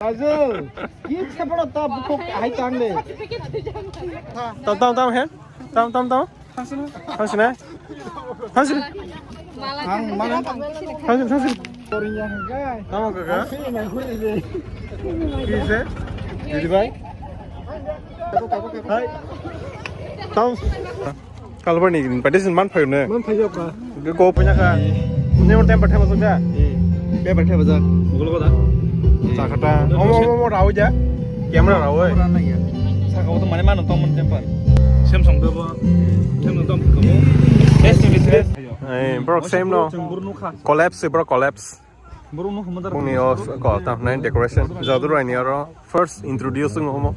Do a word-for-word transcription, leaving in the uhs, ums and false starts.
Ajo, ki seporo ta bukuk hai tang de. Tam tam tam he. Tam tam tam. Hangsine. Hangsine. Ang mana? Hangsine, hangsine. Korea hangkai. Tamo kaka. Hangsine na huri de. Kise? Didi bai. Hai. Tam. Kalbar ni invitation man phayo ne. Man phayo ka. Go punya ka. Ne or temper thema soja. Eh. Be ba thema ja. Gulo da. Sakata. Omo omo omo rawo ja. Camera rawo. Saka o to mane mano tong man temper. Samsung do bo. Samsung tong ko. Best to best. Eh, bro, same no. Collapse, bro, collapse. Bro no huma dar. Bungni o ko tam nine decoration. Jadu rai ni aro first introduce ngo mo.